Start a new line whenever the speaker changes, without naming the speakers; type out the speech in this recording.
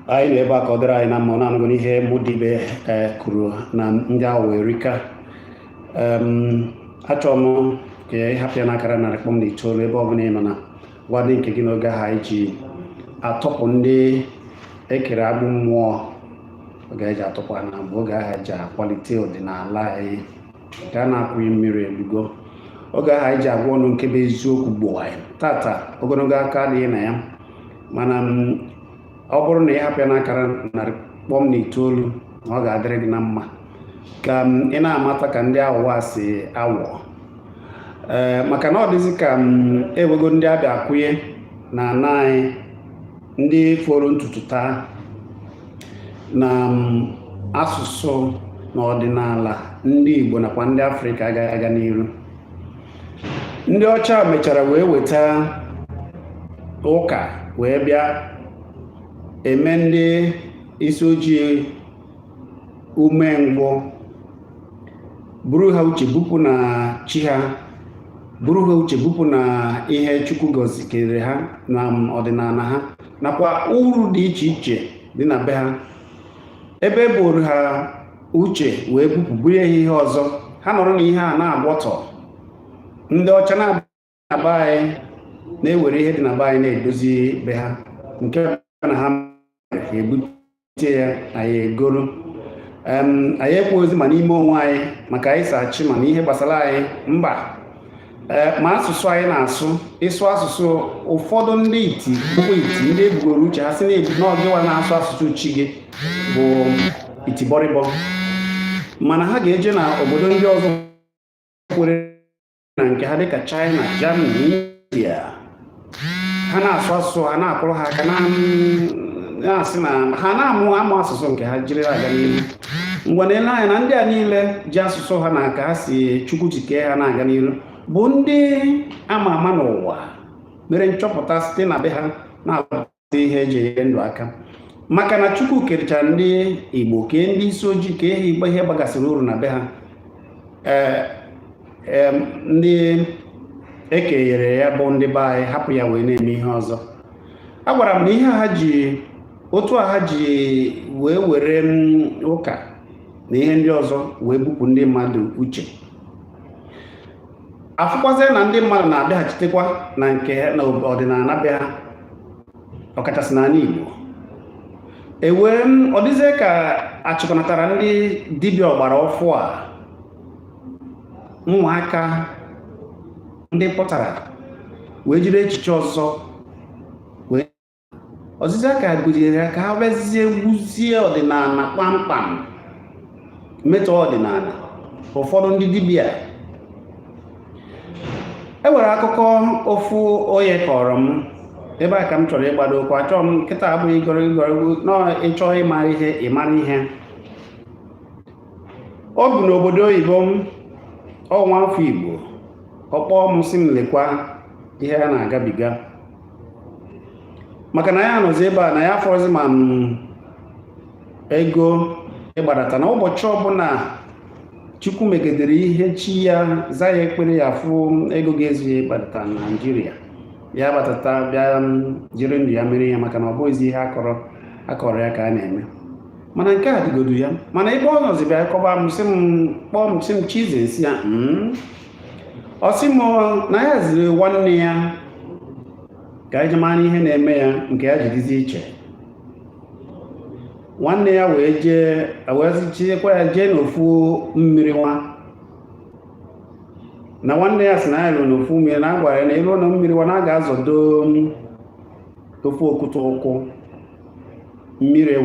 Anyị nọ ebe a ka ọ dịrị anyị na mma. Na-anụgo n'ihe Modibe kwuru na ndị ahụ erika. Achọrọ m ka ị hapụ ya n'akara 100.9 ebe ọ bụla ị nọ na gwa ndị nke gị n'oge ahụ anyị ji atọpụ ndị ekere agbụ mmụọ. Oge anyị ji atọpụ ha na bụ oge ahụ anyị ji akwalite ọdịnala anyị nke a na-akwụghị mmiri elugo, oge ahụ anyị ji agwa ọnụ nke bụ eziokwu gboo anyị tata. Ogologo aka adịghị na ya, mana ọ bụrụ na ị hapụ ya n'akara 100.9 na ọ ga-adịrị gị na mma ka ị na-amata ka ndị aghụghọ si awọ ee, maka na ọ dịzị ka ewego ndị abịa akwụnye na ana anyị, ndị foro ntutu taa na asụsụ na ọdịnala ndị Igbo nakwa ndị Afrịka agaghị aga n'iru. Ndị ọcha mechara wee weta ụka wee bịa eme ndị isi ojii umengwụ, buru ha uche bupụ na chi ha, buru ha uche bupụ na ihe Chukwu gọzikere ha na ọdịnala ha nakwa uru dị iche iche dị na be ha. Ebe e buru ha uche wee bupụ, bunye ha ihe ọzọ, ha nọrọ na ihe a na-agwọtọ. Ndị ọcha na-abịa be anyị na-ewere ihe dị na be anyị na-edozi be ha, nke na ha ebute ya, anyị egoro. Anyị ekweghịzi ma n'ime onwe anyị maka anyị si achị, ma n'ihe gbasara anyị mba ee, ma asụsụ anyị na-asụ, ịsụ asụsụ ụfọdụ ndị iti bụkwa iti, ndị ebugoro uche ha si na n'ọgịwa na-asụ asụsụ chi gị bụ itibọrịbọ, mana ha ga-eje na obodo ndị ọzọ kwere na nke ha dịka China, Germany, India, ha na-asụ asụsụ ha, na-akwụrụ ha aka, na-asị na ha na-amụ amụ asụsụ nke ha jiri aga n'ihu. Ngwa, na-ele anya na ndị a niile ji asụsụ ha na ka ha si Chukwu ji kee ha na-aga n'ihu bụ ndị ama ama n'ụwa mere nchọpụta site na be ha na-alụpụta ihe eji enyere ndụ aka, maka na Chukwu kerechara ndị Igbo, kee ndị isi ojii, kee ha igbe ihe gbagasịrị uru na be ha. Ee, ndị ekenyere ya bụ ndị be anyị hapụ ya wee na-eme ihe ọzọ. A gwara m na ihe ha ji otu a ha ji wee were ụka na ihe ndị ọzọ wee bupụ ndị mmadụ uche, afụkwazie na ndị mmadụ na-abịaghachitekwa na nke na ọdịnala be ha, ọkachasị n'ala Igbo. Ewee ọ dịzie ka achịkọnatara ndị dibịa ọgbara ọfụ a, ụmụaka ndị pụtara wee jiri echiche ọzọ wee ọzịza ka gụnyere ya ka ha bịazie gwuzie ọdịnala kpamkpam, metọ ọdịnala. Ụfọdụ ndị dibịa, e nwere akụkọ ofu onye kọrọ m ebe a ka m chọrọ ịgbado okwu. Achọrọ m nkịta abụghị ịgọrọ ịgọrọ nọ, ịchọọ ịmara ihe, ịmara ihe. Ọ bụ n'obodo oyibo m, ọ nwa afọ Igbo. Ọ kpọọ m sị m lekwa ihe a na-agabiga, maka na ya nọzi ebe a na ya afọzi ma m ego ịgbadata na ụbọchị ọbụla Chukwu megidere ihe chi ya za ya ekpere, ya fụ ego ga-ezu ya ịgbadata na Naịjirịa, ya gbatata bịa jiri ndụ ya mere ihe, maka na ọ bụghịzi ihe akọrọ akọrọ ya ka a na-eme. Mana nke a dịgodu ya, mana ebe ọ nọzi bịa kọba m, sị m kpọọ m, sị m Chizi, sị ya, Ọ sị m na ya ziri nwanne ya ka anyị mara ihe na-eme ya nke ya jidizi iche. Nwanne ya wee jee, wee tinyekwa ya jee n'ofu mmiri. Nwa na nwanne ya si na ya lụrụ n'ofu mmiri, na a gwara ya na elu na mmiri nwa na a ga-azọdo ofu okwute ụkwụ mmiri.